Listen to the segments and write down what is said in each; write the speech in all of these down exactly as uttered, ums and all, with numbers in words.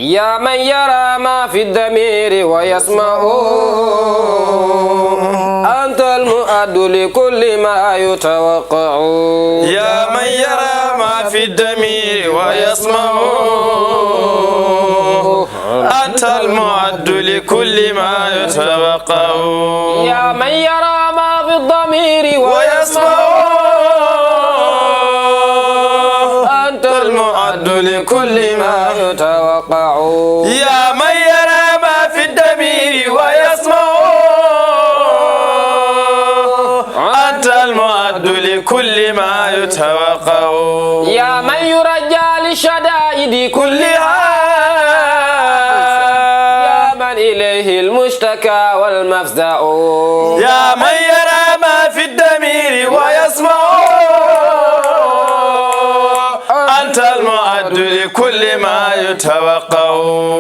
يا من يرى ما في الضمير ويسمع، أنت المعد لكل ما يتوقع. يا من يرى ما في الضمير ويسمع، أنت المعد لكل ما يتوقع. يا من يرى ما في الضمير ويسمع، أنت المعد لكل ما يتوقع. يا من يرى ما في الضمير ويسمع، أنت المعد لكل ما يتوقع. يا من يرجى للشدائد كلها، يا من إليه المشتكى والمفزع. يا من يرى ما في الضمير ويسمع، أنت المعد لكل ما يتوقع.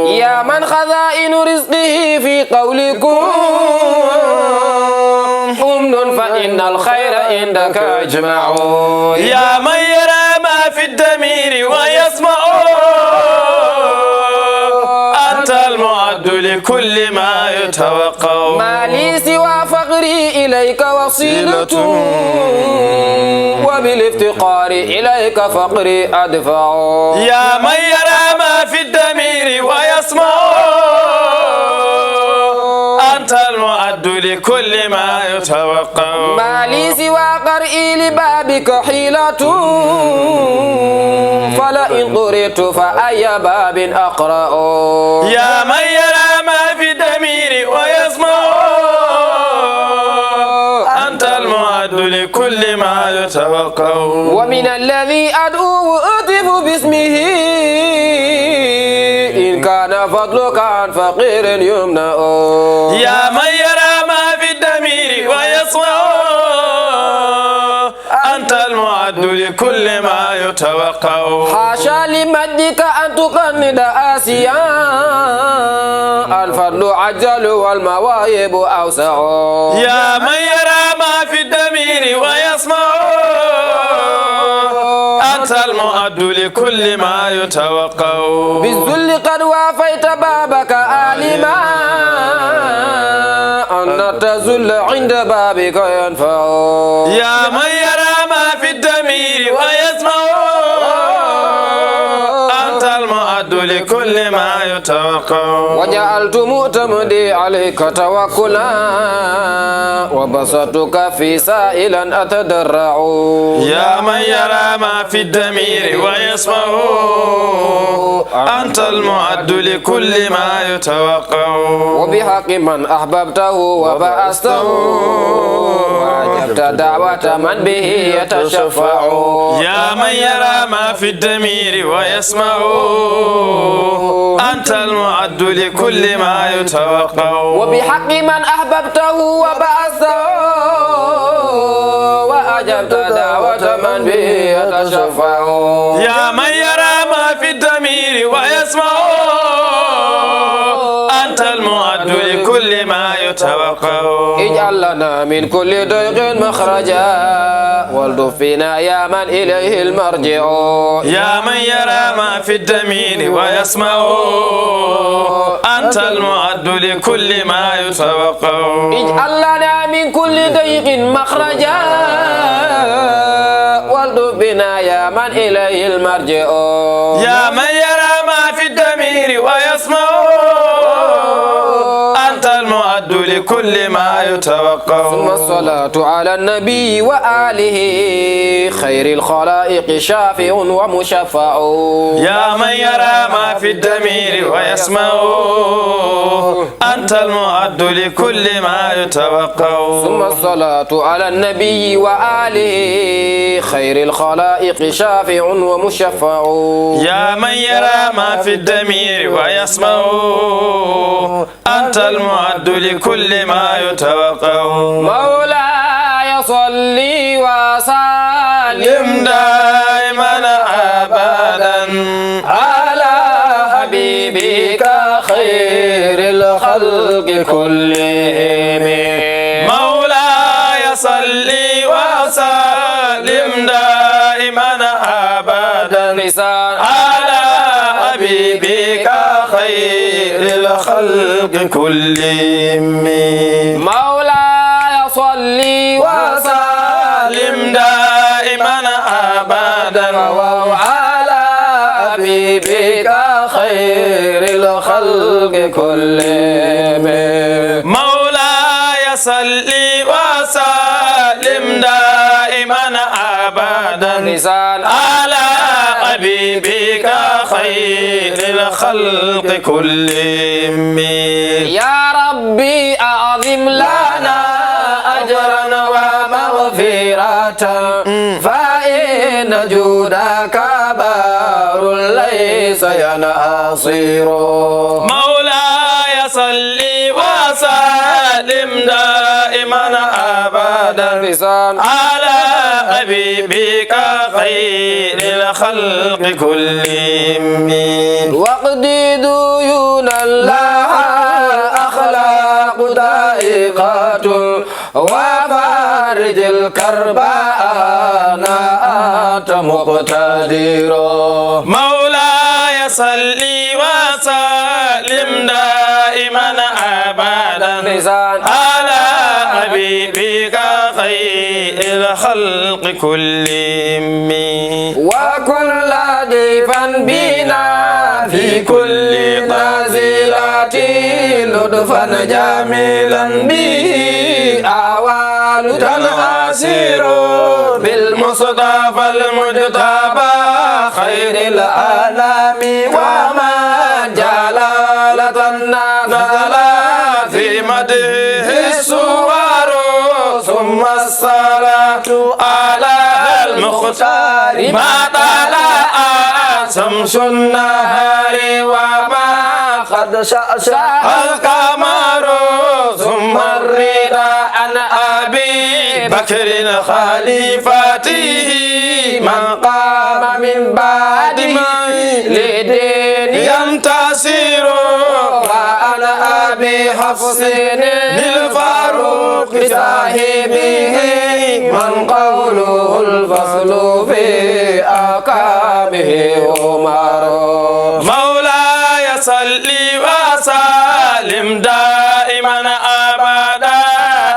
يا من خزائن رزقه في قول كن أمن، فإن الخير عندك أجمع. يا من يرى ما في الضمير ويسمع، أنت المعد لكل ما يتوقع. ما لي سوى فقري إليك وصيلة، وبالافتقار إليك فقري أدفع. يا من يرى ما في الضمير ويسمع، أنت المعد لكل ما يتوقع. ما لي سوى قرئي لبابك حيلة، فلئن طردت فأي باب أقرع. يا من يرى ما في الضمير ويسمع، أنت المعد لكل ما يتوقع. ومن الذي أدعو أهتف باسمه، إن كان فضلك عن فقير يمنع. يا من يرى ما في الضمير ويسمع، أنت المعد لكل ما يتوقع. حاشا لمجدك أن تقنط آسيا، الفضل أجل والمواهب أوسع. يا من يرى ما في الضمير ويسمع، أنت المعد لكل ما يتوقع. بالذل قد وافيت بابك عالما، أن التذلل عند بابك ينفع. يا من يرى ما في الضمير ويسمع، أنت المعد لكل ما يتوقع. وجعلت معتمدي عليك توكلا، وبسطت كفي سائلا أتضرع. يا من يرى ما في الضمير ويسمع، أنت المعد لكل ما يتوقع. وبحق من أحببته وبعثته، وأجبت دعوة من به يتشفع. يا من يرى ما في الضمير ويسمع، أنت المعد لكل ما يتوقع. وبحق من أحببته وبعثته، وأجبت دعوة من به يتشفع. يا من يرى ما في الضمير ويسمع، أنت المعد لكل ما يتوقع. اجعل لنا من كل ضيق مخرجا، والطف بنا يا من إليه المرجع. يا من يرى ما في الضمير ويسمع، أنت المعد لكل ما يتوقع. اجعل لنا من كل ضيق مخرجا، والطف بنا يا من إليه المرجع. يا من يرى ما في الضمير ويسمع، أنت المعد لكل ما يتوقع. ثم الصلاة على النبي وآله، خير الخلائق شافع ومشفع. يا من يرى ما في الضمير ويسمع، أنت المعد لكل ما يتوقع. ثم الصلاة على النبي وآله، خير الخلائق شافع ومشفع. يا من يرى ما في الضمير ويسمع، أنت المعد لكل ما يتوقع. مولاي صل وسلم دائما أبدا على حبيبك خير الخلق كلهم. مولاي صل وسلم دائما أبدا على حبيبك الخلق كلهم. مولاي صل وسلم دائما أبدا على حبيبك خير الخلق كلهم. مولاي صل وسلم دائما أبدا على حبيبك خير الخلق كلهم. يا ربي أعظم لنا أجرا ومغفرة، فإن جودك بار ليس ينحصر. مولاي صل وسلم دائما أبدا على حبيبك خير الخلق كلهم. واقض ديون لها أخلاق ضائقة، وفرج الكرب أنا أنت مقتدر. مولاي صل وسلم دائما أبدا على حبيبك خير الخلق كلهم. وكن لطيفا بنا في كل نازلة، لطفا جميلا به أهوال تنحصر. بالمصطفى المجتبى خير الأنام، ومن جلالة نزلت في مدحه الصور. ثم الصلاة على المختار ما طلعت شمس النهار وما قد شعشع القمر. ثم الرضا عن أبي بكر خليفته، من قام من بعده للدين ينتصر. وعن أبي حفص الفاروق صاحبه، من قوله الفصل في أحكامه عمر. مولاي صل وسلم دائما أبدا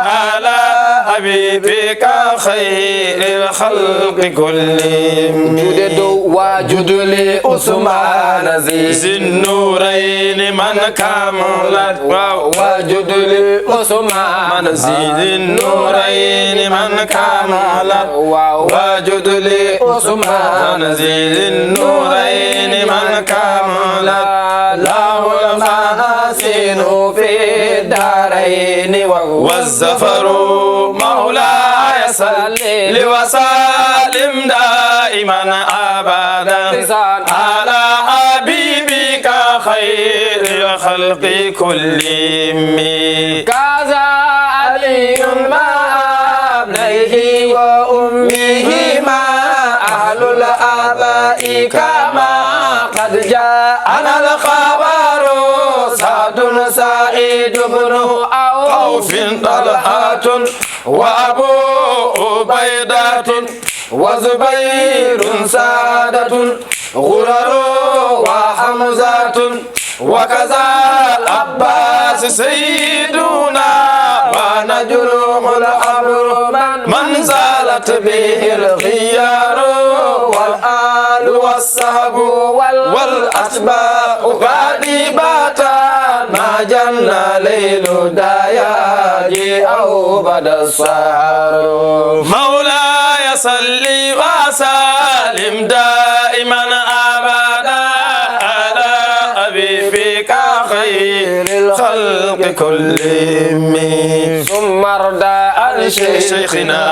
على حبيبك خير الخلق كلهم. Juuɗe dow. وجد لعثمان ذي النورين من كملت. Waaw. وجد لعثمان ذي النورين من كملت. Waaw. وجد لعثمان ذي النورين من كملت له المحاسن في الدارين والظفر. مولاي صل وسلم دائما أبدا على حبيبك خير الخلق كلهم. كذا علي مع ابنيه وأمهما أهل الآباء كما قد جاءنا الخبر. سعد سعيد بن عوف طلحة وأبو عبيدة وزبير سعدة غرر وحمزة وكذا العباس سيدنا ونجله الأمر من، من زالت به الخيار والآل والصحب والأتباع قد بات ما جن ليل دياج أو بدا السحر. مولاي صل وسلم دائما أبدا على حبيبك خير الخلق كلهم. ثم ارض عن شيخنا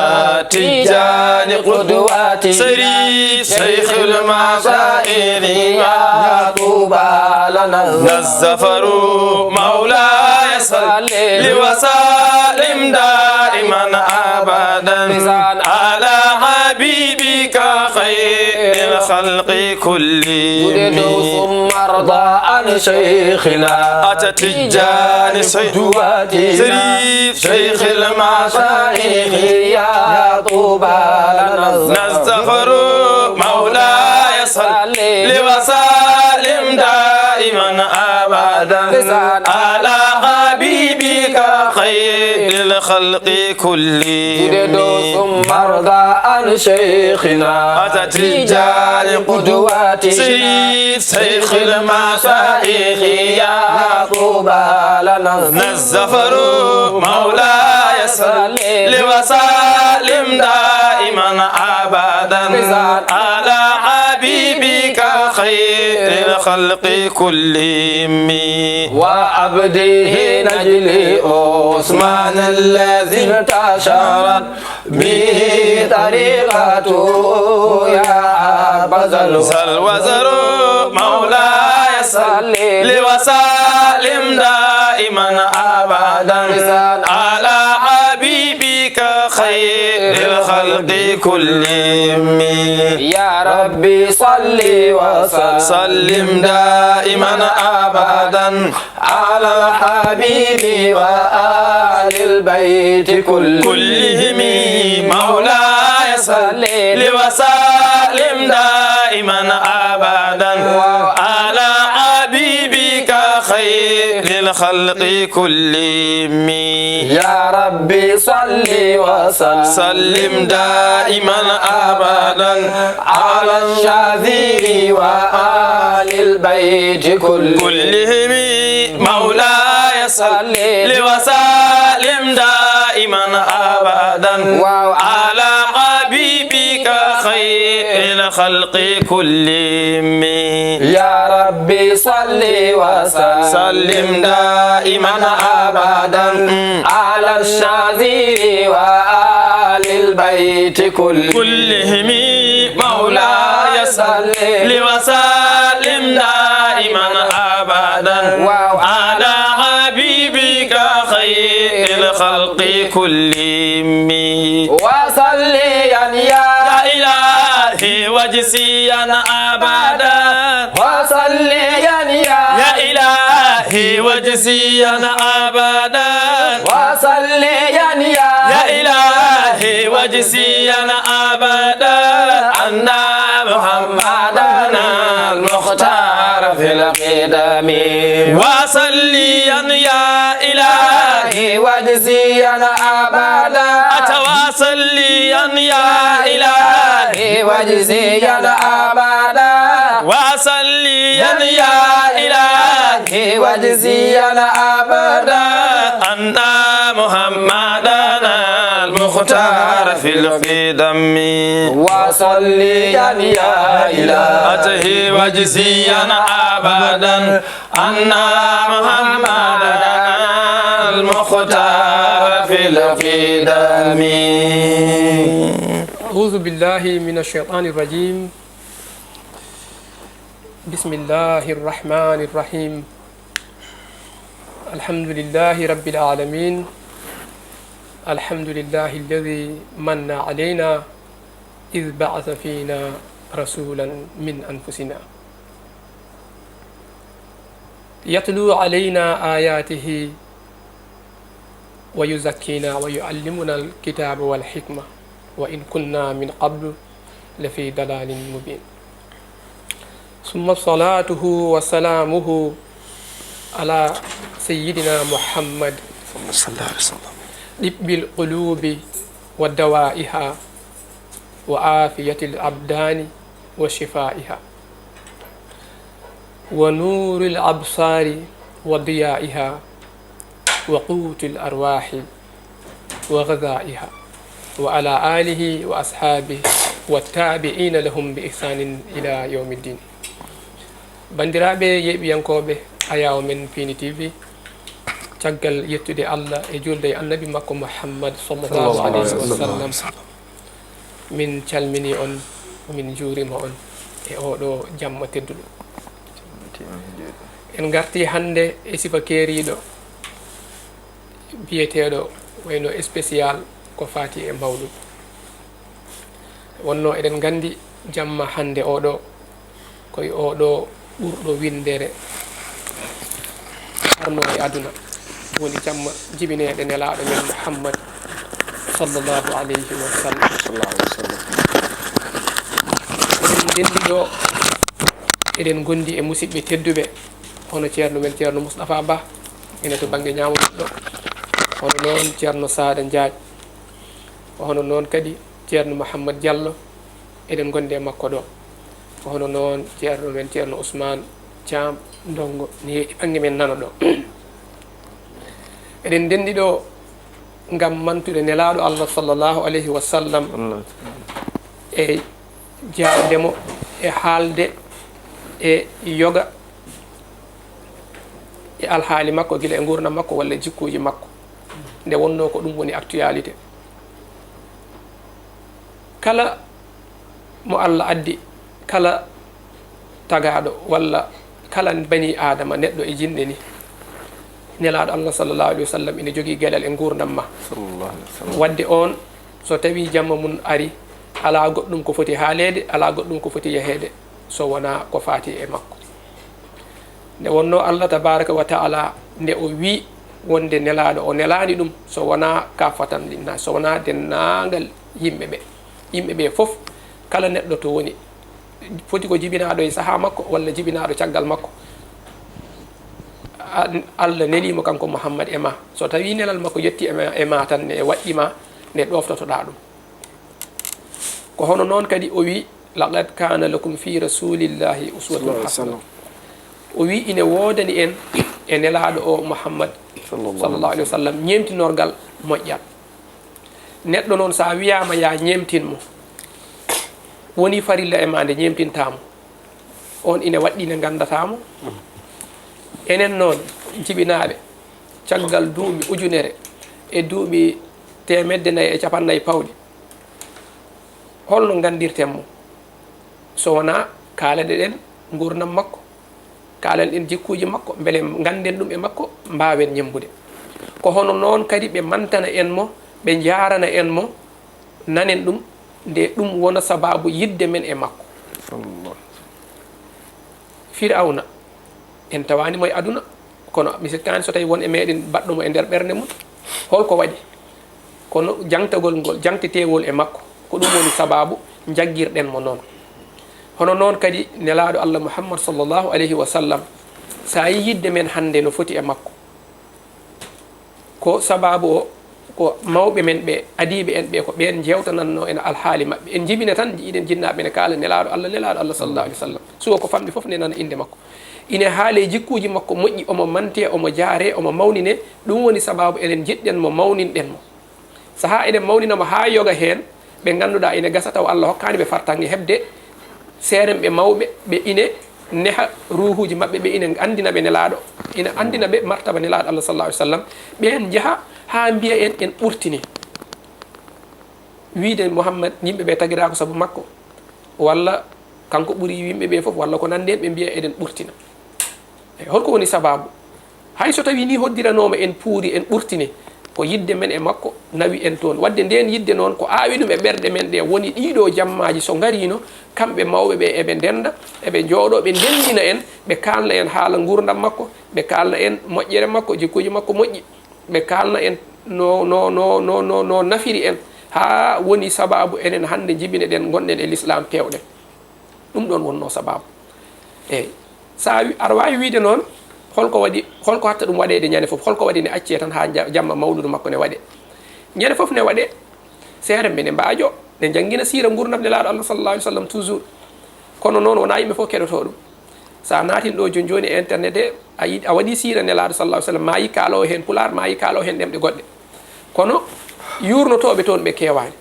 تجاني قدوتي شريف شيخ المشايخ يا طوبى لنا الظفر. مولاي صل وسلم دائما أبدا على حبيبك خير الخلق كلهم. ثم ارض عن شيخنا أتى تجاني شيخ قدوتنا شريف شيخ المشايخ يا طوبى لنا الظفر. مولاي صل وسلم دائما أبدا على حبيبك خير الخلق كلهم. ثم ارض عن شيخنا تجاني قدوتنا سيد شيخ المشايخ يا طوبى لنا الظفر. مولاي صل وسلم دائما أبدا على حبيبك خير الخلق كلهم. وعبده نجل عثمان الذي انتشرت به طريقته يا حبذا الوزر. مولاي صل وسلم دائما أبدا على حبيبك خير الخلق كلهم. يا ربي صل وسلم دائما أبدا على الحبيب وآل البيت كل-، كلهم. مولاي صل وسلم دائما أبدا على حبيبك خير الخلق كلهم. يا ربي صل وسلم دائما أبدا على الشاذلي وآل البيت كل-، كلهم. مولاي صل وسلم دائما أبدا على حبيبك خير الخلق كلهم. يا ربي صل وسلم دائما أبدا على الشاذلي وآل البيت كل-، كلهم. مولاي صل وسلم دائما أبدا على حبيبك خير الخلق كلهم. وصليا يا، يا إلهي واجزيا أبدا. وصليا يا، يا إلهي واجزيا أبدا. وصليا يا، يا إلهي واجزيا أبدا أن محمدنا المختار في القدم. وصليا يا إلهي واجزيا أبدا. أتى وصليا يا إلهي واجزيا أبدا. وصليا يا إلهي واجزيا أبدا أن محمدنا المختار في القدم. وصليا يا إلهي واجزيا أبدا أن محمدنا المختار في القدم. أعوذ بالله من الشيطان الرجيم. بسم الله الرحمن الرحيم. الحمد لله رب العالمين. الحمد لله الذي من علينا إذ بعث فينا رسولا من أنفسنا يتلو علينا آياته ويزكينا ويعلمنا الكتاب والحكمة وإن كنا من قبل لفي ضلال مبين. ثم صلاته وسلامه على سيدنا محمد صلى الله عليه وسلم. طب القلوب ودوائها وعافية الأبدان وشفائها ونور الأبصار وضيائها وقوت الأرواح وغذائها وعلى آله وأصحابه والتابعين لهم بإحسان إلى يوم الدين. Banndiraaɓe yeeɓiyankooɓe Ayaawo Men Piindi T V, caggal yettude Allah e juulde e Annabi makko Muhammad sallallahu alayhi wa sallam, min calminii on, min njuuriima on e ooɗoo jamma tedduɗo. En ngartii hannde e sifa keeriiɗo, biyeteeɗo wayno spécial ko faati e mawluud. Wonno eɗen nganndi jamma hannde oɗo, ko e oɗo ɓurɗo winndere arno e aduna, woni jamma jibineede Nelaaɗo men Muhammad sallallahu alayhi wa sallam. Eɗen ndenndi ɗo, eɗen ngondi e musidɓe tedduɓe, Hono Ceerno men Ceerno Moustapha Ba, ene to bannge ñaamo ɗo. Hono noon Ceerno Saada Njaay. Hono noon kadi Ceerno Mouhammad Diallo, eɗen ngondi e makko ɗo. Hono noon Ceerno men Ceerno Ousmane Thiam, Ndongo, ne heewi bannge men nano ɗo. Eɗen ndenndi ɗo ngam mantude Nelaaɗo Allah sallallahu alayhi wa sallam e jaabde mo e haalde e yoga e alhaali makko, gila e nguurndam makko walla jikkuuji makko. Nde wonnoo ko ɗum woni actualité. Kala mo Allah addi, kala tagaaɗo walla kala bani Aadama, neɗɗo e jinne ni, Nelaaɗo Allah sallallahu alayhi wa sallam ina jogii geɗal e nguurndam ma. Sallallahu alayhi wa sallam. Wadde oon, so tawii jamma mum ari, alaa goɗɗum ko foti haaleede, alaa goɗɗum ko foti yaheede, so wonaa ko faati e makko. Nde wonnoo Allah tabaaraka wa taala, nde o wii wonde Nelaaɗo, o nelaani ɗum so wonaa kaafatan linnaas, so wonaa denndaangal yimɓe ɓe. Yimɓe ɓe fof, kala neɗɗo to woni, foti ko jibinaaɗo e sahaa makko walla jibinaaɗo caggal makko. A-, Allah nelii mo kanko Muhammad e ma. So tawii nelal makko yettii e ma, e ma tan, ne waɗɗii ma, nde ɗooftotoɗaa ɗum. Ko hono noon kadi o wii, "Laqad kaana lakum fi rasulillahi uswatun hasana." O wii, "Ine woodani en e Nelaaɗo o Muhammad sallallahu alayhi wa sallam ñeemtinorgal moƴƴal." Neɗɗo noon, so a wiyaama yaa ñeemtin mo, woni farilla e ma nde ñeemtintaa mo, oon ine waɗɗii nde nganndataa mo. Enen noon, jibinaaɓe, caggal duuɓi ujunere e duuɓi teemedde nayi e capannay pawɗi, holno nganndirten mo? So wonaa kaalaɗen nguurndam makko, kaalen ɗen jikkuuji makko, mbele ngannden ɗum e makko, mbaawen ñemmbude. Ko hono noon kadi ɓe mantana en mo, ɓe njaarana en mo, nanen ɗum, nde ɗum wona sabaabu yiɗde men e makko. Sallallahu. Firawna, en tawaani mo e aduna, kono mi sikkaani so tawii won e meeɗen baɗɗo mo e nder ɓernde mum. Holko waɗi? Kono jaŋtagol ngol, jaŋteteewol e makko, ko ɗum woni sabaabu njaggirɗen mo noon. Hono noon kadi Nelaaɗo Allah Muhammad sallallahu alayhi wa sallam, so a yii yiɗde men hannde no foti e makko, ko sabaabu o, ko mawɓe men ɓe, adiiɓe en ɓe, ko ɓeen njeewtanannoo en alhaali maɓɓe. En njibina tan, njiɗen jinnaaɓe ne kaala Nelaaɗo Allah, Nelaaɗo Allah sallallahu alayhi wa sallam. Suwa ko famɗi fof ne nana innde makko. Ine haalee jikkuuji makko moƴƴi, omo mantee, omo jaaree, omo mawninee. Ɗum woni sabaabu enen njiɗɗen mo, mawninɗen mo. Sahaa eɗen mawnina mo haa yoga heen, ɓe ngannduɗaa ine gasa taw Allah hokkaani ɓe fartaŋŋe heɓde seeremɓe mawɓe, ɓe ine neha ruuhuuji maɓɓe, ɓe ine anndina ɓe Nelaaɗo, ina anndina ɓe martaba Nelaaɗo Allah sallallahu alayhi wa sallam. Ɓeen njaha haa mbiya en, en ɓurtini. Wiide Muhammad, yimɓe ɓe tagiraa ko sabu makko, walla kanko ɓuri yimɓe ɓe fof, walla ko nanndi heen, ɓe mbiya eɗen ɓurtina. E holko woni sabaabu? Hay so tawii nii hoddiranooma en puuri, en ɓurtini, ko yiɗde men e makko nawi en toon. Waɗde ndeen yiɗde noon, ko aawi ɗum e ɓerɗe men ɗe, woni ɗiiɗoo jammaaji so ngariino, kamɓe mawɓe ɓe eɓe ndennda, eɓe njooɗoo, ɓe ndenndina en, ɓe kaalna en haala nguurndam makko, ɓe kaalna en moƴƴere makko, jikkuuji makko moƴƴi, ɓe kaalna en no, no, no, no, no, no nafiri en, haa woni sabaabu enen hannde njibine ɗen, ngonɗen e Lislaam, peewɗen. Ɗum ɗoon wonnoo sabaabu. Eey. So a wi-, aɗa waawi wiyde noon, holko waɗi, holko hatta ɗum waɗeede ñande fof? Holko waɗi ne accee tan haa ja-, jamma mawludu makko ne waɗee? Ñande fof ne waɗee, seeremɓe ne mbaajo, ne njanngina siira nguurndam Nelaaɗo Allah sallallahu alayhi wa sallam toujours. Kono noon, wonaa yimɓe fof keɗotoo ɗum. So a naatin ɗo jooni jooni e internet he, a yi-, a waɗii siira Nelaaɗo sallallahu alayhi wa sallam, maa yi kaalo heen Pulaar, maa yi kaalo heen ɗemɗe goɗɗe. Kono yuurnotooɓe toon ɓe keewaani.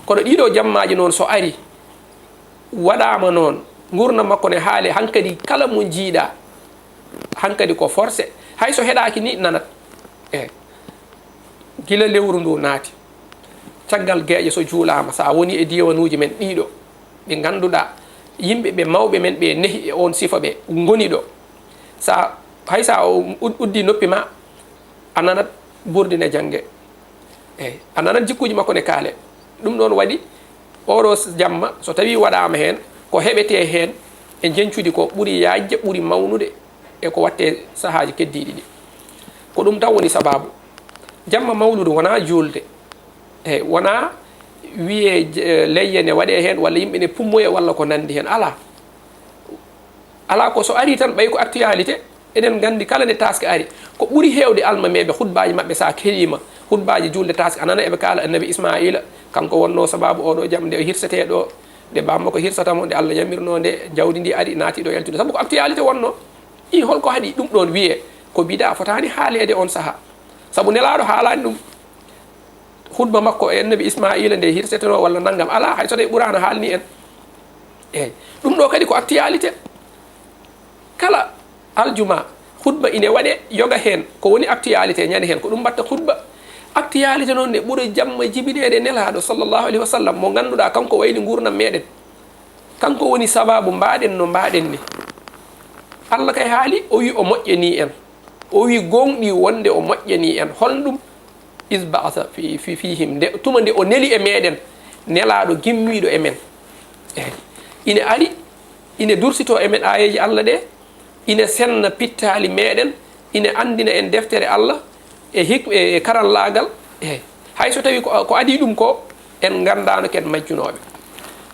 Kono ɗiiɗoo jammaaji noon so ari, waɗaama noon, nguurndam makko ne haali, hankadi kala mo njiiɗaa, hankadi ko forcé, hay so heɗaaki ni nanat. E gila lewru ndu naati, caggal geeƴe so juulaama, so a woni e diiwanuuji men ɗiiɗo, ɓe ngannduɗaa, yimɓe ɓe mawɓe men ɓe nehi e oon sifa ɓe ngoni ɗo. So a, hay so a ud-, uddi noppi ma, a nanat burdi ne jannge. Eey, a nanat jikkuuji makko ne kaale. Ɗum ɗoon waɗi, oɗo s-, jamma, so tawii waɗaama heen, ko heɓetee heen e njeñcudi ko ɓuri yaajde, ɓuri mawnude e ko waɗtee sahaaji keddiiɗi ɗi. Ko ɗum tan woni sabaabu. Jamma mawludu wonaa juulde. Eey, wonaa wiyee je-, leyye ne waɗee heen, walla yimɓe ne pummoya, walla ko nanndi heen. Alaa. Alaa, ko so arii tan, ɓay ko actualité, Eɗen nganndi kala nde taaske ari, ko ɓuri heewde almameeɓe hutbaaji maɓɓe, so a keɗiima hutbaaji juulde taaske, a nana eɓe kaala Annabi Ismaa'iila, kanko wonnoo sabaabu oo ɗoo jam, nde o hirsetee ɗoo, nde bammakko hirsata mo, nde Allah yamirnoo nde, jawdi ndi ari, naati ɗo, yalti ɗo. Sabu ko actualité wonnoo. I, hol ko haɗi ɗum ɗoon wiyee? Ko bidaa, fotaani haaleede oon sahaa. Sabu Nelaaɗo haalaani ɗum. Hutba makko e Annabi Ismaa'iila nde hirsetenoo walla nanngam, alaa, hay so tawii Qur'aana haalni en. Eey, ɗum ɗoo kadi ko actualité. Kala aljuma, hutba ine waɗee, yoga heen ko woni actualité, ñande heen ko ɗum mbaɗta hutba. Actualité noon ne ɓura jamma jibineede Nelaaɗo sallallahu alayhi wa sallam, mo ngannduɗaa kanko wayli nguurndam meeɗen. Kanko woni sabaabu mbaɗen no mbaɗen ni. Allah kay haali, o wi o moƴƴanii en. O wi gooŋɗii wonde o moƴƴanii en. Hol ɗum? Is ba'asa fi, fi, fihim. Nde, tuma nde o neli e meeɗen, Nelaaɗo gimmiiɗo e men. Eey. Ine ari, ine dursitoo e men aayeeje Allah ɗe, ine senna pittaali meeɗen, ine anndina en deftere Allah e hik-, e, e karallaagal. Eey. Hay so tawii ko, ko adii ɗum ko, en nganndaano ken majjunooɓe.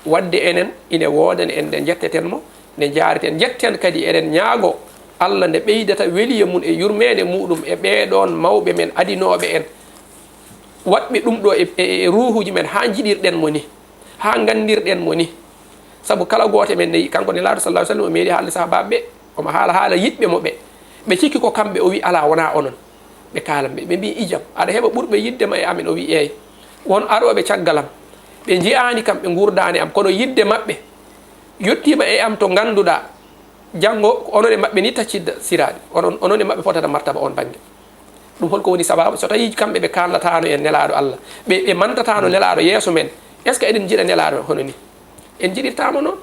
Waɗde enen, ine woodani en nde njetteten mo, nde njaareten. Njetten kadi, eɗen ñaago Allah nde ɓeydata weliye mum e yurmeende muɗum e ɓee ɗoon mawɓe men adinooɓe en. Waɗɓe ɗum ɗo e, e, e ruuhuuji men haa njiɗirɗen mo ni, haa nganndirɗen mo ni. Sabu kala gooto e men ne, kanko Nelaaɗo sallallahu alaihi wasallam o meeɗi haalde sahaabaaɓe ɓe, omo haala haala yiɗɓe mo ɓe. Ɓe cikki ko kamɓe, o wi alaa, wonaa onon. Ɓe kaalan ɓe, ɓe mbii ijam, aɗa heɓa ɓurɓe yiɗde ma e amen? O wi eey. Won arooɓe caggal am, ɓe njiyaani kam, ɓe nguurdaani am, kono yiɗde maɓɓe yottiima e am to ngannduɗaa, janngo ko onon e maɓɓe ni taccidda siraaɗi, onon, onon e maɓɓe potata martaba on bannge. Ɗum hol ko woni sababu? So tawii kamɓe ɓe kaalnataano en Nelaaɗo Allah, ɓe, ɓe mantataano Nelaaɗo yeeso men, est-ce que eɗen njiɗa Nelaaɗo hono ni? En njiɗirtaa mo noon.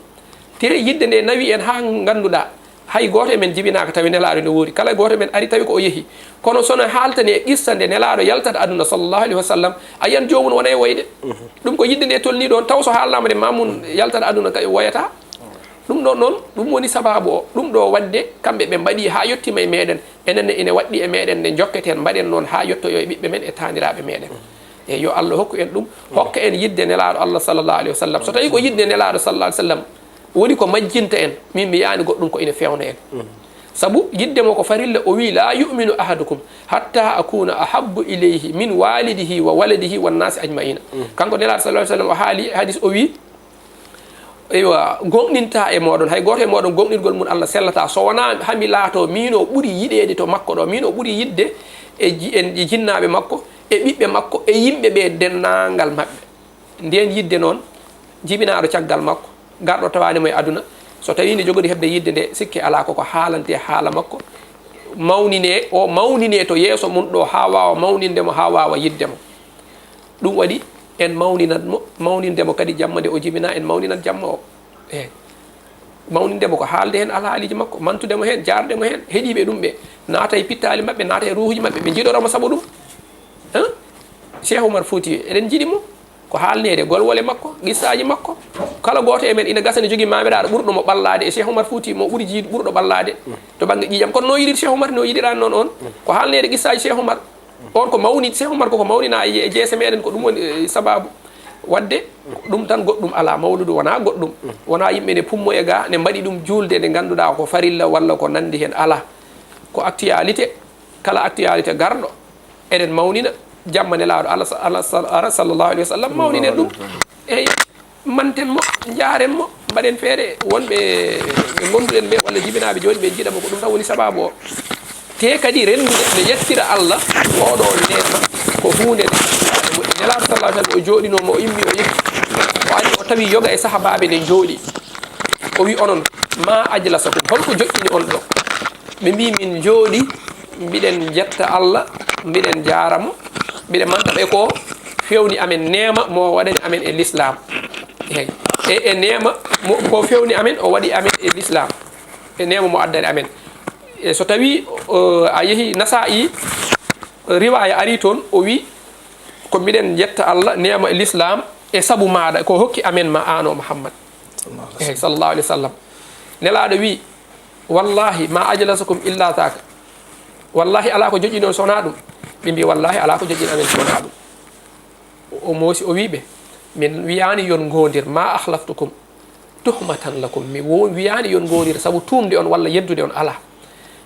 Te yiɗde nde nawi en haa ngannduɗaa, hay gooto e men jibinaaka tawi Nelaaɗo ne woori. Kala gooto e men ari tawi ko o yehi. Kono so no haaltani e qissa nde Nelaaɗo yaltata aduna sallallahu alaihi wa sallam, a yiyan joomum wona e woyde. Ɗum ko yiɗde nde tolni ɗoon, taw so haalnaama nde maamun yaltata aduna kay woyata. Ɗum ɗo noon, ɗum woni sababu o. Ɗum ɗo waɗde, kamɓe ɓe mbaɗi haa yettiima e meɗen. Enen ne ine waɗɗi e meɗen nde jokketen, mbaɗen noon haa yettoyoo e ɓiɓɓe men e taaniraaɓe meɗen. E yo Allah hokku en ɗum, hokka en yiɗde Nelaaɗo Allah sallallahu alaihi wa sallam. So tawii ko yiɗde Nelaaɗo sallallahu alaihi wa sallam woni ko majjinta en, min mi yiyaani goɗɗum ko ine fewna en. Sabu yiɗde mo ko farilla, o wii, "Laa yu'minu ahadukum hatta akuna ahabbu ilayhi min walidihi wa waladihi wan naasi ajma'ina." Kanko Nelaaɗo sallallahu alaihi wa sallam o haali hadis, o wii, eywa, gomɗinta e mooɗon, hay gooto e mooɗon gomɗingol mum Allah sellataa, so wonaa hami laatoo miin o ɓuri yiɗeede to makko ɗo, miin o ɓuri yiɗde e ji-, en, e jinnaaɓe makko, e ɓiɓɓe makko, e yimɓe ɓe denndaangal maɓɓe. Ndeen yiɗde noon, jibinaaɗo caggal makko, garɗo tawaani mo e aduna, so tawii ne jogori heɓde yiɗde nde, sikke alaa koko haalantee haala makko, mawninee, o mawninee to yeeso mum ɗo haa waawa mawninde mo, haa waawa yiɗde mo. Ɗum waɗi en mawninat mo, mawninde mo kadi jamma nde o jibinaa, en mawninat jamma o. Eey. Mawninde mo ko haalde heen alhaaliiji makko, mantude mo heen, jaarde mo heen, heɗiiɓe ɗum ɓe naata e pittaali maɓɓe, naata e ruuhuuji maɓɓe, ɓe njiɗora mo sabu ɗum. Hein? Cheikh Oumar Fouti, eɗen njiɗi mo. Ko haalneede golwole makko, qissaaji makko. Kala gooto e men ina gasa ne jogii maamiraaɗo ɓurɗo mo ɓallaade e Cheikh Oumar Fouti, mo ɓuri jiidu ɓurɗo ɓallaade to bannge ƴiiƴam. Kono no yiɗir Cheikh Oumar, no yiɗiraani noon on. Ko haalneede qissaaji Cheikh Oumar. On ko mawni, Cheikh Oumar koko mawnina e, e jeese meɗen, ko ɗum woni, eh, sababu. Waɗde ɗum tan, goɗɗum alaa, mawludu wonaa goɗɗum. Wonaa yimɓe ne pummoya ga, ne mbaɗi ɗum juulde nde ngannduɗaa ko farilla walla ko nanndi heen, alaa. Ko actualité, kala actualité garɗo, eɗen mawnina jamma Nelaaɗo Allah sa-, Allah sa-, Allah sallallahu alaihi wa sallam, mawninen ɗum. Eey, manten mo, njaaren mo, mbaɗen feere wonɓe ɓe ngonnduɗen ɓe walla jibinaaɓe jooni ɓe njiɗa mo, ko ɗum tan woni sababu o. Te kadi renndude no yettira Allah, oɗo neema ko huunde nde moƴƴi. Nelaaɗo sallallahu alaihi wa sallam o jooɗinoo mo, o immi, o yehi. O ari, o tawi yoga e sahaabaaɓe ne njooɗi. O wi, "Onon, ma ajlasakum, holko joƴƴini on ɗo?" Ɓe mbi, "Min njooɗi, mbiɗen jetta Allah, mbiɗen jaara mo, mbiɗen manta ɓe ko fewni amen neema mo waɗani amen e lislaam." Eey. E, e neema mo, ko fewni amen, o waɗi amen e lislaam. E neema mo addani amen. E so tawii, o, a yehi Nasaa'i, riwaaya ari toon, o wi, "Ko mbiɗen jetta Allah, neema e lislaam, e sabu maaɗa, ko hokki amen ma, aan o Muhammad." Eey, sallallahu alaihi wa sallam. Nelaaɗo wi, "Wallahi, ma ajlasakum illa zaka." Wallahi, alaa ko joƴƴini on so wonaa ɗum. Ɓe mbi, "Wallahi, alaa ko joƴƴini amen so wonaa ɗum." O, o moosi, o wi ɓe, "Min wiyaani yon ngoondir, ma akhlaftukum tuhmatan lakum." Mi wo-, wiyaani yon ngoondir sabu tuumde on walla yeddude on, alaa.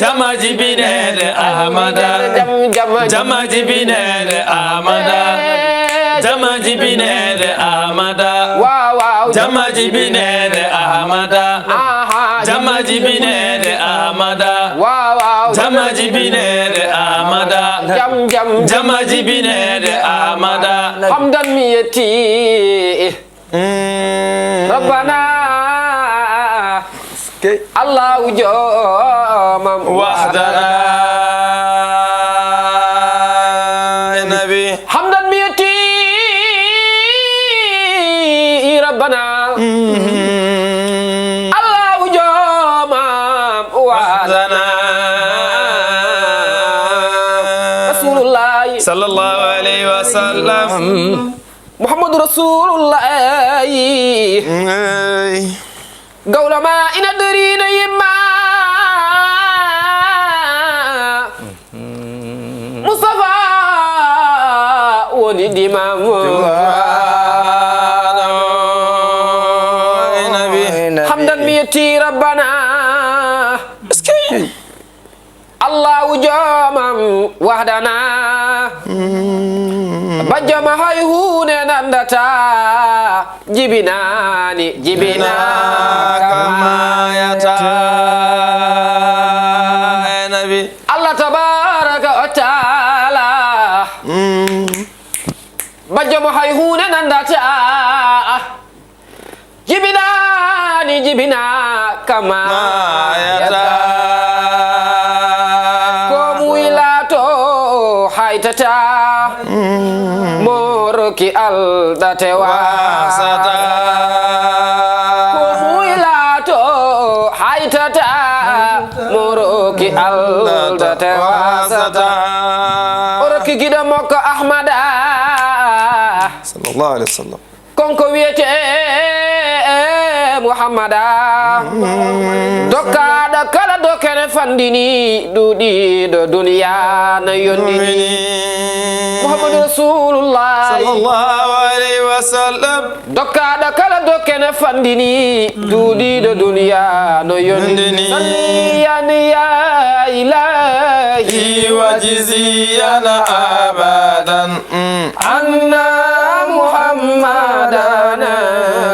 Jama jibinede Ahmada. Jam, jam, jam. Jama jibinede Ahmada. Jama jibinede Ahmada. Waaw, waaw. Jama jibinede Ahmada. Aha. Jama jibinede Ahmada. Waaw, waaw. Jama jibinede Ahmada. Jam, jam. Jama jibinede Ahmada. Hamdan mi yetti. Mm. Rabbana. Kay. Allahu joomam. Wahdana. Nabi. Hamdan mi yetti Rabbana. Mm. Allahu joomam. Wahdana. Rasulullah. Sallallahu alaihi wasallam. Muhammadu Rasulullah. Ey. Gawlo ma ina doriino yimma. Mustafa woni dimam. Ey, Nabi. Hamdan mi yetti Rabbana. Allahu joomam wahdana. Mm. Bajjo ma hay huunde nanndata. Jibinaani, jibinaaka maayata. Ey, Nabi. Allah tabaraka wa taala. Mm. Bajjo mo hay huunde nanndata. Jibinaani, jibinaaka maayata. Maayata. Ko muy laato haytata. Mm. Mo rokki aldate wasata. Wasata. Ko muy laato haytata. Mo rokki aldate wasata. Wasata. O rokki giɗo makko Ahmada. Sallallahu alaihi wasallam. Konko wiyete Muhammada. Mm. Dokkaaɗo kala dokere fandini, ɗuuɗiiɗo duniya na yondini. Yondini. Muhammadu Rasulullah. Sallallahu alaihi wasallam. Dokkaaɗo kala dokere fandini, ɗuuɗiiɗo duniya no yondini. Yondini. Salliyan ya ilahi. Hi wa jiziyan abadan. Mm. أن محمدنا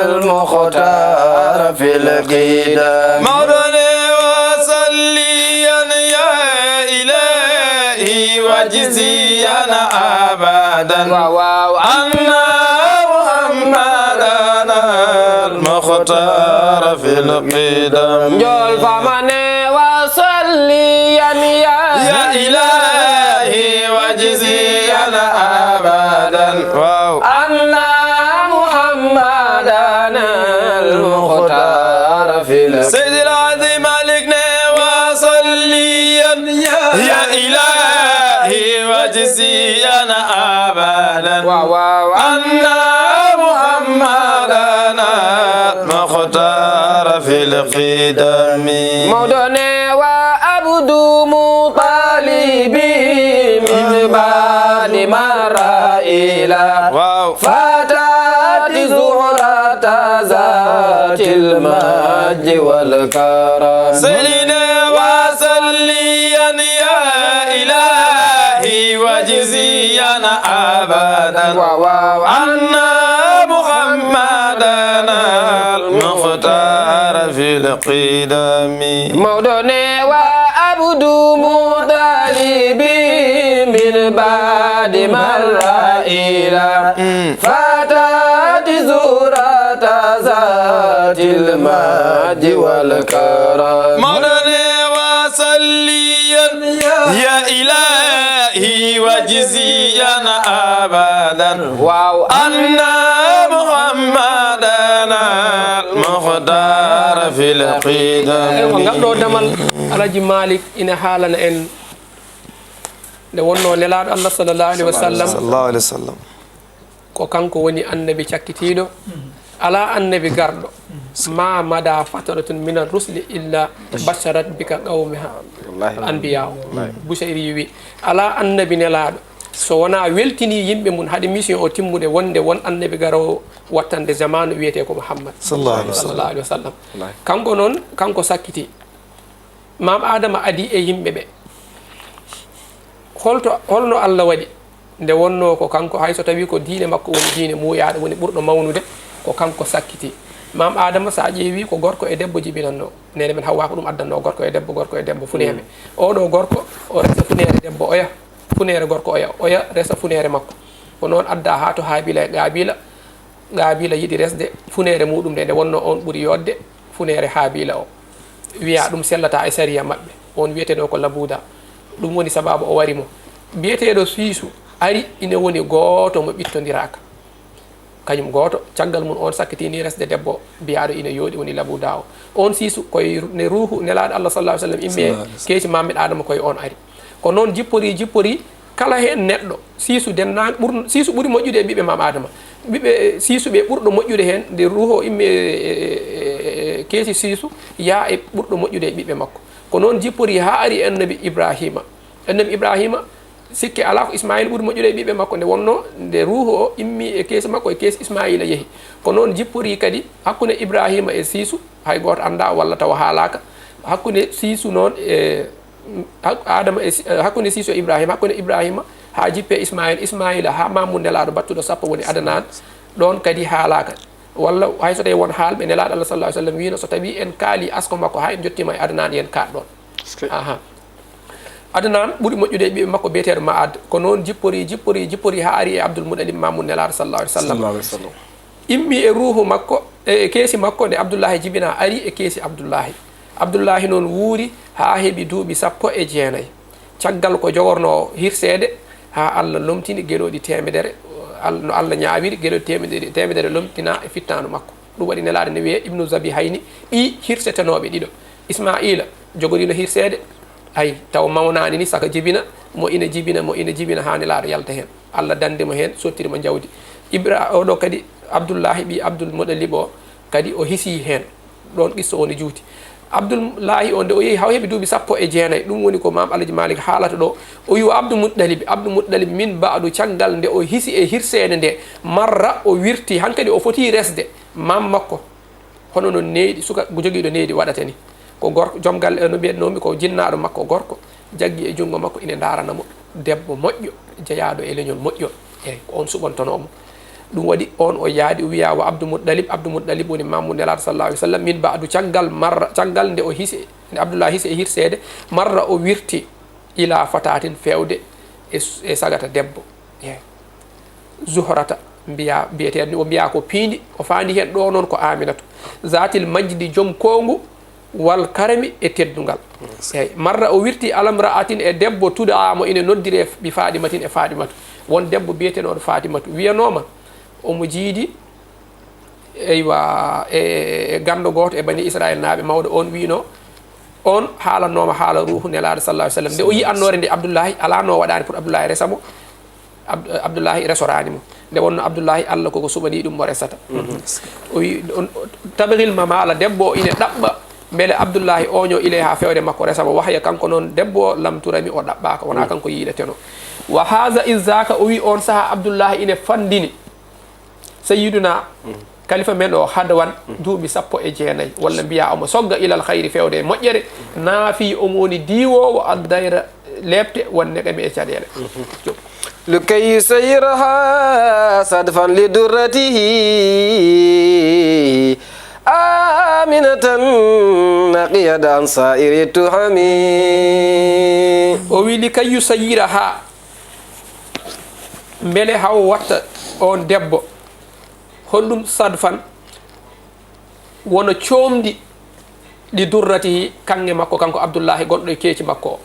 المختار في القدم. مولانا وصليا يا إلهي وجزيا أبدا. Waaw, waaw. أن محمدنا المختار في القدم. Njool famane wa salliyan ya. يا إلهي وجزيا أبدا. Waaw. أن محمدنا المختار في ال- Seydi El Hadji Malick ne wa salliyan ya إلهي وجزيا أبدا. Waaw, waaw. أن محمدنا المختار في القدم. Mawɗo ne wa abdu mutalib من بعد ما رأينا. Waaw. فتاة زهرة ذات المجد والكرم. سلنا وسليا يا إلهي وجزيا أبدا. Waaw, waaw. أن محمدنا المختار في القدم. Mawɗo ne wa abdu mutalib من بعد ما رأينا. Mm. فتاة زهرة ذات المجد والكرم. مولانا وصليا يا إلهي وجزيا أبدا. Waaw. أن محمدنا المختار في القدم. Eywa, ngal ɗo damal Alaji Malik ina haalana en nde wonno Nelaaɗo Allah sallallahu alaihi wasallam. Sallallahu alaihi wasallam. Ko kanko woni annabi cakkitiiɗo. Alaa annabi garɗo. ما مضى فترة من الرسل إلا بشرت بك قومها. Wallahi. Anbiya o. Wallahi. Busayri wi, alaa annabi nelaaɗo so wonaa weltinii yimɓe mum, haɗi mission o timmude wonde won annabi garoowo wattande zamaanu wiyetee ko Muhammad. Sallallahu alaihi wasallam. Sallallahu alaihi wasallam. Wallahi. Kanko noon, kanko sakkiti. Maam Aadama adii e yimɓe ɓe. Holto, holno Allah waɗi? Nde wonnoo ko kanko, hay so tawii ko diine makko woni diine muuyaaɗo, woni ɓurɗo mawnude, ko kanko sakkiti. Maam Aadama, so a ƴeewii, ko gorko e debbo jibinannoo. Neene men Hawwaa ko ɗum addannoo, gorko e debbo, gorko e debbo, funeeɓe. Mm. Oɗo gorko, o resa funeere debbo, oya, funeere gorko, oya, oya resa funeere makko. Ko noon addaa haa to Haabiila e Qaabiila. Qaabiila yiɗi resde funeere muuɗum nde, nde wonnoo oon ɓuri yooɗde funeere Haabiila o. Wiyaa ɗum sellataa e sariya maɓɓe. Oon wiyetenoo ko Labuuda. Ɗum woni sabaabu o wari mo. Biyeteeɗo Siisu ari, ine woni gooto mo ɓittondiraaka. Kañum gooto, caggal mum oon sakkiti nii resde debbo biyaaɗo ine yooɗi, woni Labuuda o. Oon Siisu, ko e ru-, ne ruuhu Nelaaɗo Allah, sallallahu alaihi wasallam, immi e keeci Maam men Aadama, ko e oon ari. Ko noon jippori, jippori kala heen neɗɗo. Siisu dennaange ɓur-, Siisu ɓuri moƴƴude e ɓiɓɓe Maam Aadama. Ɓiɓɓe Siisu ɓe ɓurɗo moƴƴude heen, nde ruuhu o immi e, e, e, e keeci Siisu, yaa e ɓurɗo moƴƴude e ɓiɓɓe makko. Ko noon jippori haa ari e Annabi Ibraahiima. Annabi Ibraahiima, sikke alaa ko Ismaayiila ɓuri moƴƴude e ɓiɓɓe makko, nde wonnoo nde ruuhu o immi e keesi makko, e keesi Ismaayiila yehi. Ko noon jippori kadi hakkunde Ibraahiima e Siisu, hay gooto anndaa walla tawa haalaaka. Hakkunde Siisu noon e, hak-, Aadama e Si-, hakkunde Siisu e Ibraahiima, hakkunde Ibraahiima haa jippee Ismaayiila, Ismaayiila haa maamu Nelaaɗo battuɗo sappo woni Adanaan, ɗoon kadi haalaaka. Walla hay so tawii won haalɓe, Nelaaɗo Allah, sallallahu alaihi wasallam, wiino so tawii en kaalii asko makko haa en njottiima e Adanaan, yo en kaaɗ ɗoon. Aha. Adnaan ɓuri moƴƴude e ɓiɓɓe makko biyeteeɗo Ma'ad. Ko noon jippori, jippori, jippori haa ari e Abdul Muɗalib, maamu Nelaaɗo sallallahu alaihi wasallam. Sallallahu alaihi wasallam. Immi e ruuhu makko, e, e keesi makko, nde Abdullahi jibinaa, ari e keesi Abdullahi. Abdullahi noon wuuri haa heɓi duuɓi sappo e jeenayi. Caggal ko jogornoo hirseede, haa Allah lomtini gelooɗi teemedere, Al-, no Allah ñaawiri gelooɗi teemedere, teemedere lomtinaa e fittaandu makko. Ɗum waɗi Nelaaɗo ne wiyee Ibnu Zabihayni, ɓii hirsetenooɓe ɗiɗo. Ismaa'iila jogoriino hirseede, ay, taw mawnaani ni, saka jibina, mo ina jibina, mo ina jibina, haa Nelaaɗo yalta heen. Allah dandi mo heen, sottiri mo jawdi. Ibra-, oɗo kadi, Abdullahi ɓii Abdul Muɗalib o, kadi o hisii heen. Ɗoon qissa o ne juuti. Abdullahi o, nde o yehi haa o heɓi duuɓi sappo e jeenayi, ɗum woni ko Maam Alhaji Malik haalata ɗo. O wi, "Wa Abdul Muɗalib, Abdul Muɗalib min ba'du, caggal nde o hisi e hirseende nde, marra, o wirti, hankadi o foti resde maam makko." Hono no neyɗi, suka jogiiɗo neyɗi waɗata ni. Ko gorko, joom galle, no mbiyatnoomi, ko jinnaaɗo makko gorko, jaggi e junngo makko, ina ndaarana mo debbo moƴƴo, jeyaaɗo e leñol moƴƴol. Eey, ko oon suɓantonoo mo. Ɗum waɗi oon o yaadi, o wiyaa wa Abdou Muttalib, Abdou Muttalib woni maamu Nelaaɗo sallallahu alaihi wasallam, min ba'du, caggal marra, caggal nde o hisi, nde Abdullahi hisi e hirseede, marra o wirti ila fatatin, feewde e s-, e sagata debbo. Eey. Zuhrata, mbiya, mbiyeteeɗo ni, o mbiya ko piindi, o faandi heen ɗo noon ko Aminatu. Zatil majdi, joom koongu, wal karami e teddungal. Eey, marra o wirti alamra'atin e debbo tudaa mo ine noddire bi Fadimatin e Fadimatu. Won debbo biyetenooɗo Fadimatu, wiyanooma omo jiidi, eywa, e, e, e ganndo gooto e bani Israel naaɓe, mawɗo on wiino, on haalannooma haala ruuhu Nelaaɗo sallallahu alaihi wasallam. Nde o yi annoore nde Abdullahi alaa no waɗaani pour Abdullahi resa mo, Abd-, Abdullahi resoraani mo. Nde wonno Abdullahi, Allah koko suɓanii ɗum mo resata. Mhm. O wi, on, tabiril ma maala, debbo o ine ɗaɓɓa mbele Abdullahi oño ilay haa fewde makko resa mo. Wahya kanko noon debbo o lam turami, o ɗaɓɓaaka, wonaa kanko yiileteno. Wa haza izaka, o wi on saha Abdullahi ine fandini Sayyiduna kalifa men o hadawan duuɓi sappo e jeenayi, walla mbiya omo sogga ilal khayri, fewde e moƴƴere, naafi omo woni diwoowo addayra leepte won neɗɗe e caɗeele. Jom. لكي يسيرها صدفا لدرته آمنة نقيت عن سائر التهم. O wi, لكي يسيرها, mbele haw watta on debbo, holɗum, sadfan, wona coomdi, li durratihi, kaŋŋe makko, kanko Abdullahi, gonɗo e keeci makko o.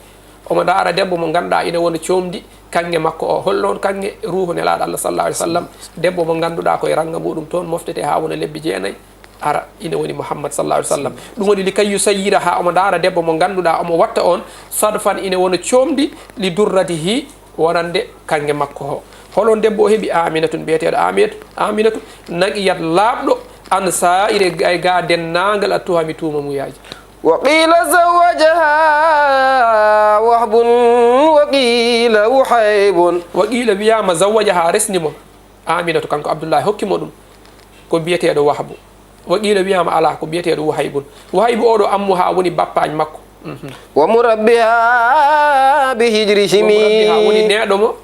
Omo ndaara debbo mo ngannduɗaa ina wona coomdi kaŋŋe makko o. Holno on kaŋŋe? Ruuhu Nelaaɗo Allah sallallahu alaihi wasallam, debbo mo ngannduɗaa ko e rannga muɗum toon moftete haa wona lebbi jeenayi, ara, ina woni Muhammad sallallahu alaihi wasallam. Ɗum woni لكي يسيرها, omo ndaara debbo mo ngannduɗaa omo watta on, sadfan, ina wona coomdi, li durratihi, wonande kaŋŋe makko o. Holon debbo o heɓi? Aminatun, biyeteeɗo Aminatu, Aminatu, naqiyat, laaɓɗo, an sa'iri, e ga denndaangal, a tuhami, tuuma muyaaji. وقيل زوجها وهب وقيل وهيب. وقيل, wiyaama, زوجها, resni mo Aminatu, kanko Abdullahi hokki mo ɗum, ko biyeteeɗo Wahbu. Wa qiila, wiyaama alaa, ko biyeteeɗo Wuhaybun. Wuhaybu oɗo ammuhaa woni bappaañ makko. ومربها بهجرهم. Wa murabbiha woni neeɗo mo,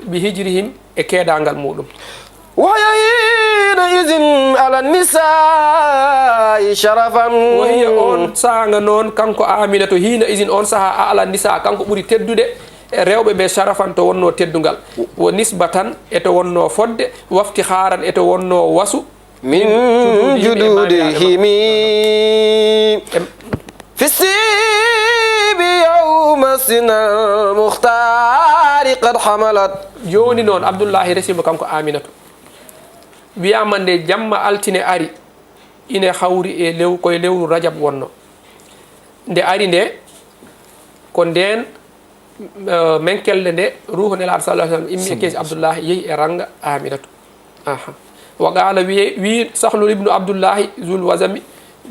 bi hijrihim, e keedaangal muuɗum. وهي حينئذ على النساء شرفا. Wa hiya, on saanga noon, kanko Aminatu, hiina izin, on sahaa, a ala nisa, kanko ɓuri teddude e rewɓe ɓe, sharafan, to wonnoo teddungal, wa nisbatan, e to wonnoo fodde, waftikhaaran, e to wonnoo wasu, من جدودهم. Em. في السيب يوم سن المختار قد حملت. Jooni noon, Abdullahi resi mo kanko Aminatu. Wiyaama nde jamma altine ari, ine hawri e lew-, koye lewru Rajab wonno. Nde ari nde, ko ndeen, eh, menkelle nde, ruuhu Nelaaɗo sallallahu alaihi wasallam immi e keesi Abdullahi, yehi e ranga Aminatu. Aha. Wa qaala, wiye, wi Sahlun ibnu Abdullahi Zul Wazami,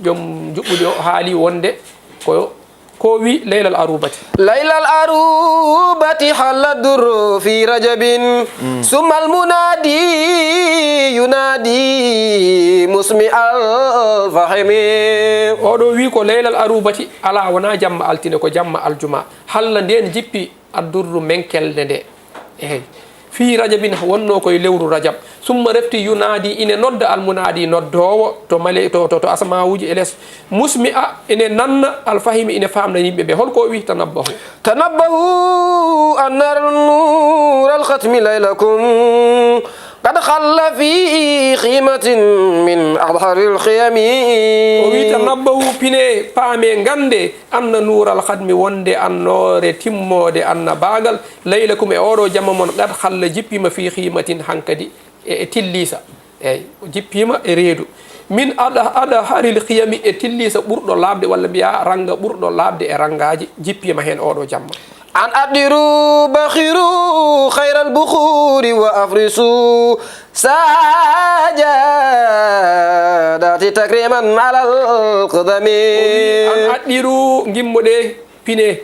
joom njuɓɓudi o, haali wonde ko, ko wi laylal arubati. ليل العروبة حل الدر في رجب، ثم المنادي ينادي مسمع الفهم. Oɗo wi ko laylal arubati, ala, wona jamma altine, ko jamma aljuma. Halla ndeen jippi addurru menkelde nde. Eey. Fii rajabin, wonnoo koye lewru Rajab. Summa refti yunaadi, ine nodda almunaadi, noddoowo to male-, to, to, to asamawuuji e les. Musmi'a, ine nanna, alfahimi, ine faamna yimɓe ɓe. Holko o wi? Tanabbahu. تنبهوا أن نور الختم ليلكم قد خل في خيمة من أطهر الخيم. O wi, tanabbahu, pine, paame, ngannde, anna nuural khatmi, wonde annoore timmoode annabaagal, laylakum, e oɗo jamma mon, qad khalla, jippiima, fi khimatin, hankadi e, e tilliisa. Eey, o jippiima e reedu. Min ada-, adharil khiyami, e tilliisa ɓurɗo laaɓde, walla mbiya ranga ɓurɗo laaɓde e rangaaji, jippiima heen oɗo jamma. أن أطروا بخروا خير البخور وأفرشوا سجادات تكريما على القدم. O wi, an addiru, ngimmoɗee, pine,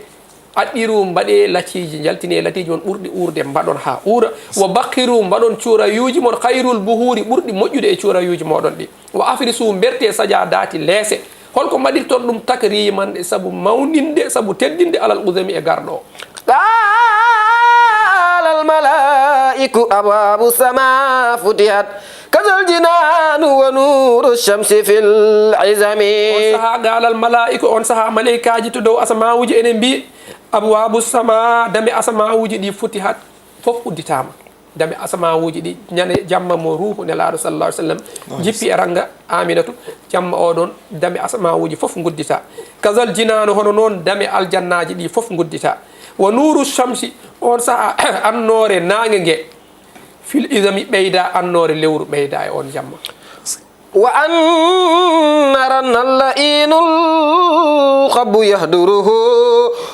addiru, mbaɗee latiiji, njaltinee latiiji mon ɓurɗi uurde, mbaɗon haa uura. Wa bakhiru, mbaɗon cuurayuuji mon, khayrul buhuuri, ɓurɗi moƴƴude e cuurayuuji mooɗon ɗi. Wa afrisu, mbertee, sajaadaati, leese. Holko mbaɗirton ɗum? Takriman, sabu mawninde, sabu teddinde, alal qudami, e garɗo o. قال الملائك أبواب السماء فتحت كذا الجنان ونور الشمس في العظم. On sahaa, qaalal malaa'iku, on sahaa maleykaaji to dow asamawuuji ene mbiyi, abwaabu sama, dame asamawuuji ɗi futihat, fof udditaama. Dame asamawuuji ɗi, ñande jamma mo ruuhu Nelaaɗo sallallahu alaihi wasallam jippi e ranga Aminatu, jamma oɗon, dame asamawuuji fof nguddita. Kazal jinaanu, hono noon dame aljannaaji ɗi fof nguddita. Wa nuuru shamsi, on saha annoore naange nge, fil izami, ɓeyda, annoore lewru ɓeyda e on jamma. وأن رن اللئيم الخب يهدره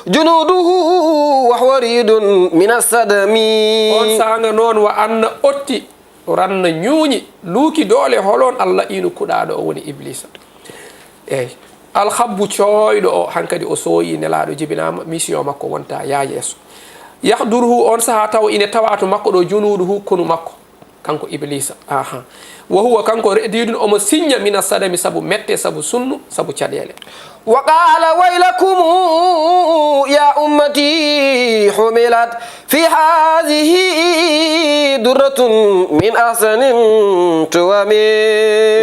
جنوده وهو ريد من السدم. On saanga noon, wa anna otti, ranna ñuuñi, luuki doole, holon? Alla'iinu, kuɗaaɗo o, woni Ibliisa. Eey. Alhabbu, cooyɗo o, hankadi o sooyi Nelaaɗo, jibinaama, mission makko wonta yaa yeeso. Yahduruhu, on saha taw ine tawa to makko ɗo, junuuduhu, konu makko, kanko Ibliisa. Aha. Wa huwa, kanko redidun, omo siñña, mina sadami, sabu mette, sabu sunnu, sabu caɗeele. وقال ويلكم يا أمتي حملت في هذه درة من أحسن توم.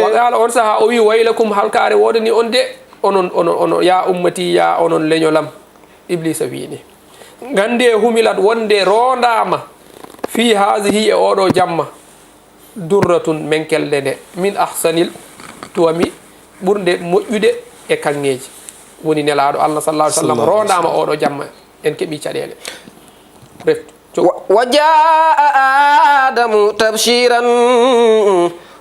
Wa qaala, on saha o wi, waylakum, halkaare woodani on de, onon, onon, onon, ya ummati, ya onon leñolam. Ibliisa wi ni. Nganndee, humilat, wonde roondaama, fi haadihi, e oɗo jamma, durratun, menkelde nde, min ahsanil tuwami, ɓurnde moƴƴude e kaŋŋeeji. Woni Nelaaɗo Allah sallallahu alaihi wasallam roondaama oɗo jamma, en keɓi caɗeele. Reftu. و-، وجاء آدم تبشيرا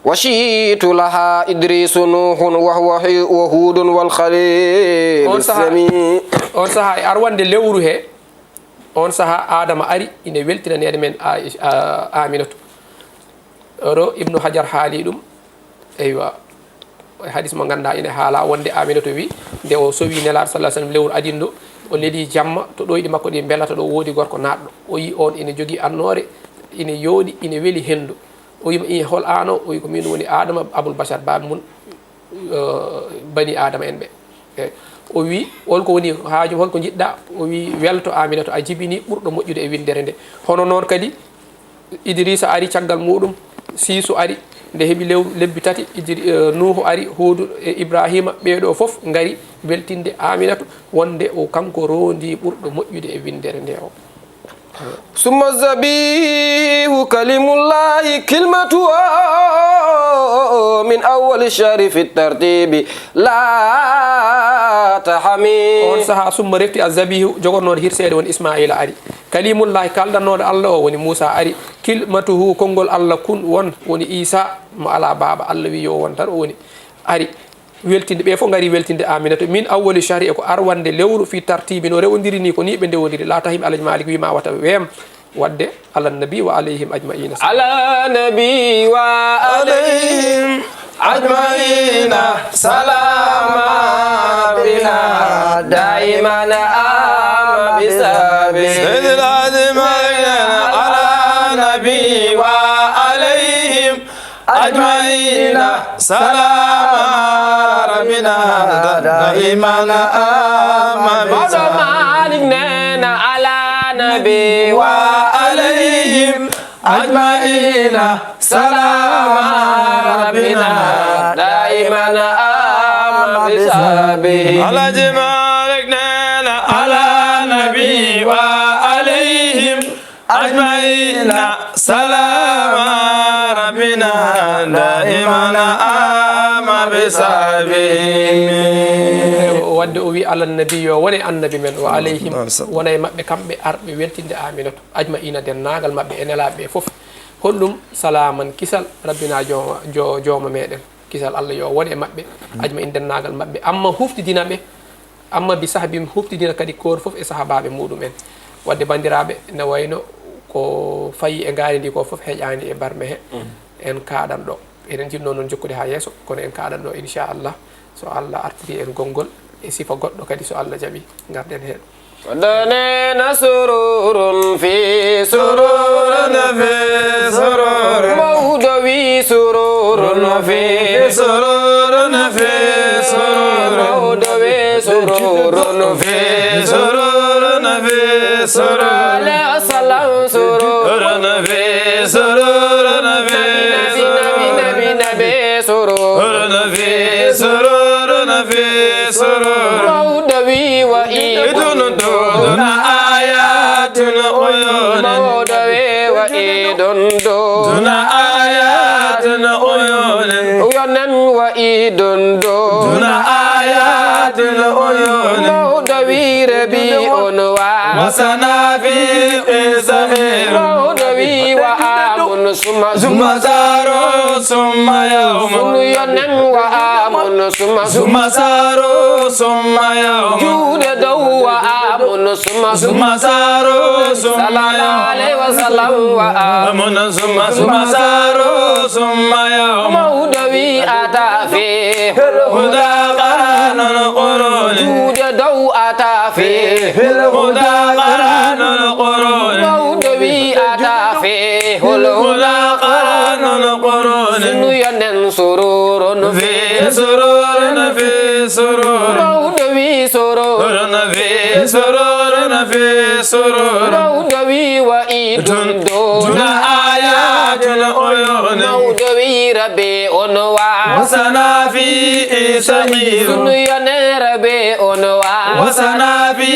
وشيت لها إدريس نوح وهو حي-، وهود والخليل On saha, السمي. On saha e arwande lewru he, on saha Adama ari, ine weltinaneede men Aisha, a-, Aminatu. Oɗo Ibnu Hajar haali ɗum. Eywa. E hadis mo ngannduɗaa ine haala wonde Aminata wi, nde o sowi Nelaaɗo sallallahu alaihi wasallam lewru adinɗo, o leli jamma to ɗoyɗi makko ɗi mbelata ɗo woodi gorko naatɗo. O yi on ine jogii annoore, ine yooɗi, ine weli henndu. O wima, "I, hol aan o?" O wi, "Ko min woni Adama Abul Bashar, baabi mum, eh, bani Adama en ɓe." E, o wi, "Hol ko woni haaju, hol ko njiɗɗa?" O wi, "Welto Aminata, a jibini ɓurɗo moƴƴude e winndere nde." Hono noon kadi, Idrisa ari caggal muɗum, Siisu ari, nde heɓi lewru lebbi tati, Idri-, eh, Nuuhu ari, Huudu e Ibrahima, ɓeeɗo fof ngari weltinde Aminatu, wonde o kanko roondi ɓurɗo moƴƴude e winndere nde o. ثم الذبيح كلم الله كلمته من أول الشهر في الترتيب لا تحمي. On sahaa, summa refti, azzabihu, jogornooɗo hirseede, woni Ismaila ari. Kalimullahi, kaldanooɗo Allah o, woni Muusa ari. Kilmatuhu, konngol Allah kun won, woni Isa, mo alaa baaba, Allah wi yo won tan, o woni ari. Weltinde, ɓe fof ngari weltinde Aminata. Min awwali shahri, e ko arwande lewru, fi tartibi, no rewondiri ni, ko ni ɓe ndewondiri. La tahim, Alaji Malik wi ma wata weem. Wadde, ala nabi wa alayhim ajmaina. على النبي وعليهم أجمعين سلام ربنا دائما عام بسبب. سيد العظيم على النبي وعليهم أجمعين سلام ربنا دائما عام بسبب. Maodo Malik nee na, على النبي وعليهم أجمعين سلام ربنا دائما عام بسبب. Alaji Malik nee na, على النبي وعليهم أجمعين سلام ربنا دائما عام بسبب. Wadde o wi, "Ala nabi, yo wone annabi men, wa alayhim, wona e maɓɓe kamɓe arɓe weltinde Aminata." Ajmaina, denndaangal maɓɓe e nelaaɓe ɓe fof. Honɗum? Salaaman, kisal, rabbina, jooma, jo-, jooma meɗen. Kisal Allah yo won e maɓɓe. Ajmain, denndaangal maɓɓe. Amma huftidina ɓe, amma bi sahbim, huftidina kadi koor fof e sahabaaɓe muɗum en. Wadde banndiraaɓe, ne wayno ko fayi e ngaari ndi ko fof heƴaani e barme he. En kaaɗan ɗo. Eɗen jinnoo noon jokkude haa yeeso, kono en kaaɗan ɗo inchallah. So Allah artiri en gonngol e sifa goɗɗo kadi, so Allah jaɓi, ngarɗen heen. Dane na sururun fi sururun fi sururun. Mawdo wi sururun fi sururun fi sururun. Mawdo wi sururun fi sururun fi sururun. Alayhi salam sururun fi sururun fi sururun. Nabi, nabi, nabi, sururun fi sururun fi sururun. Mawdo wi wa idun duna ayatin uyunin. Mawdo wi wa idun duna ayatin uyunin. Yonen wa idun duna ayatin uyunin. Mawdo wi rabi'un wa. Wa sanafi sahiru. Mawdo wi wa amun suma. Suma saru suma yawmun. Sunu yonen wa amun suma. Suma saru suma yawmun. Juuɗe dow wa amun suma. Suma saru suma. Sallallahu alayhi wa sallam wa amun suma. Suma saru suma yawmun. Mawdo wi ata fi. Huda qaranul quruni. Juuɗe dow ata fi. Huda qaranul quruni. Mawdo wi ata fi. Huda qaranul quruni. Sunu yonen sururun fi sururun fi sururun. Mawdo wi sururun fi sururun fi sururun. Mawdo wi wa idun duna ayatin uyunin. Mawdo wi rabi'un wa. Wa sanafi sahiru. Sunu yonen rabi'un wa. Wa sanafi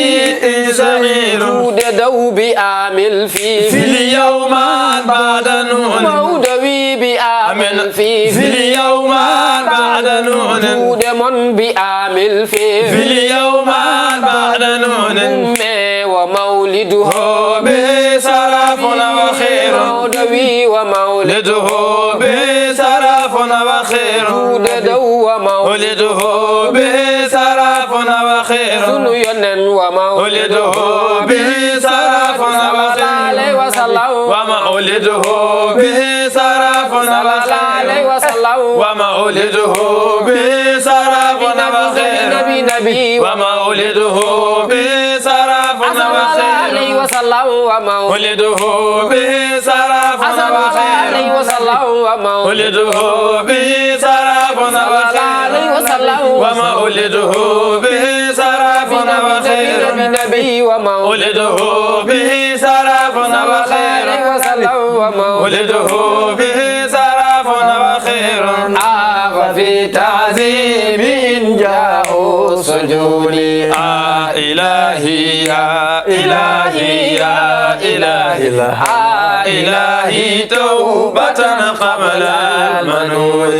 sahiru. Juuɗe dow bi amil fi. Fil yawman ba'da nunin. Mawdo wi bi amil fi. Fil yawman ba'da nunin. Juuɗe mon bi amil fi. Fil yawman ba'da nunin. Umme wa mawliduhu. Ho bi sarafun wa khairun. Mawdo wi wa mawliduhu. Bi sarafun wa khairun. Juuɗe dow wa mawliduhu. Bi sarafun wa khairun. Sunu yonen wa mawliduhu. Bi sarafun wa khairun. Alayhi wa sallam. Wa mawliduhu. Bi sarafun wa khairun. Alayhi wa sallam. Wa mawliduhu. Bi sarafun wa khairun. Nabi, nabi, nabi. Wa mawliduhu. Bi sarafun wa khairun. Alayhi wa sallam. Wa mawliduhu. Bi sarafun wa khairun. Alayhi wa sallam. Wa mawliduhu. Bi sarafun wa khairun. Alayhi wa sallam. Wa mawliduhu. Bi ومولده به شرف وخير وسلم ومولده به شرف وخير عاق في تعظيم إن جاءوا سجوني. آه إلهي يا إلهي يا إلهي، آه إلهي توبة قبل المنون.